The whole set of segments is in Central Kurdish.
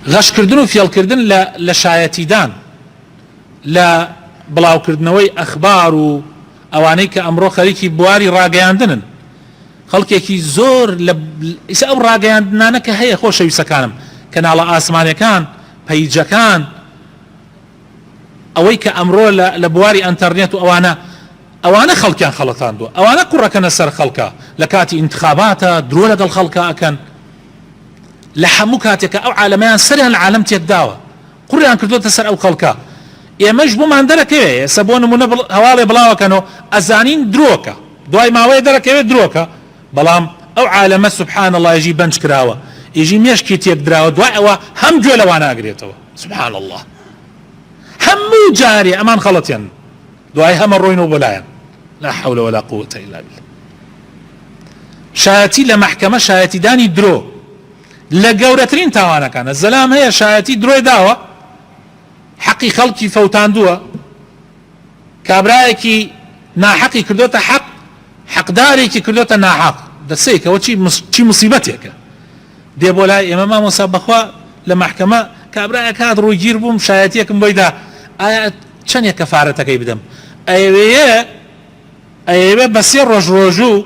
غەشکردن و فێڵکردن لە لە شایەتیدان لە بڵاوکردنەوەی ئەخبار و ئەوانەی کە ئەمڕۆ خەریکی بواری ڕاگەیاندنن خەڵکێکی زۆر لە ئیسا ئەو ڕاگەیاندنانە کە هەیە خۆشەویستەکانم کەناڵە ئاسمانەکان پەیجەکان ئەوەی کە ئەمڕۆ لە لە بواری ئەنتەرنێت و ئەوانە ئەوانە خەڵکیان خەڵەتاندووە ئەوانە قوڕەکەنە سەر خەڵکە لە کاتی ئینتخاباتە درۆ لەگەڵ خەڵکە ئەکەن لە هەموو کاتێکە ئەو عالەمەیان سەریان لە عالەم تێکداوە قوڕیان کردۆتە سەر ئەو خەڵکە ئێمەش بۆمان دەرەکەوێ ئێستا بۆ نمونە هەواڵێ بڵاوەکەنەوە ئەزانین درۆکە دوای ماوەیە دەرەکەوێت درۆکە بەڵام ئەو عالەمە سبحان اللە ئێژی بەنج کراوە ئێژی مێشکی تێک دراوە دوای ئەوە هەم گوێ لەوانە ئەگرێتەوە سبحان اللە هەموو جارێ ئەمان خەڵەتێن دوای هەمە ڕۆینەوە بۆ لایەن لا حول ولا قوة الا بالله شایەتی لە مەحکەمە شایەتیدانی درۆ لە گەورەترین تاوانەکانە زەلام هەیە شایەتی درۆی داوە حەقی خەڵکی فەوتاندووە کابرایەکی ناحەقی کردۆتە حەق حەقدارێکی کردۆتە ناحەق دەسەیکەوە چی چی مصیبەتێکە دێ بۆ لای ئێمە مامۆسا بەخوا لە مەحکەمە کابرایەک هات ڕووگیر بووم شایەتیەکم بۆی دا ئایا چەندێک کەفارەتەکەی بدەم ئەیەوێ ئەیەوێ بە سێ ڕۆژ ڕۆژوو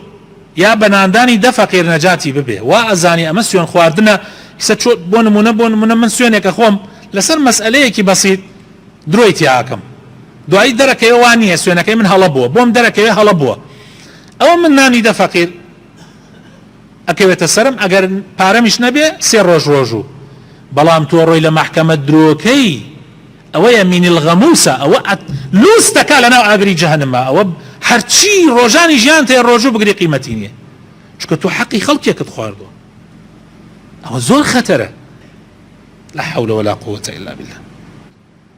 یا بە ناندانی دە فەقیر نەجاتی ببێ وا ئەزانی ئەمە سوێن خواردنە ئیسە چۆ بۆ نمونە بۆ نمونە من سوێنێکە خۆم لەسەر مەسئەلەیەکی بەسیت درۆی تیا ئەکەم دوایی دەرەکەوێ وا نییە سوێنەکەی من هەڵە بووە بۆم دەرەکەوێ هەڵە بووە ئەوە من نانی دە فەقیر ئەکەوێتە سەرم ئەگەر پارەمیش نەبێ سێ ڕۆژ ڕۆژوو بەڵام تۆ ڕۆی لە مەحکەمە درۆکەی ئەوەیە من الغموسە ئەوە لوس دەکا لەناو ئاگری جەهەنما ئەوە هەرچی ڕۆژانی ژیانت هەیە ڕۆژوو بگری قیمەتی نییە چونکە تۆ حەقی خەڵکێکت خواردووە ئەوە زۆر خەتەرە لا حول ولا قوة إلا بالله.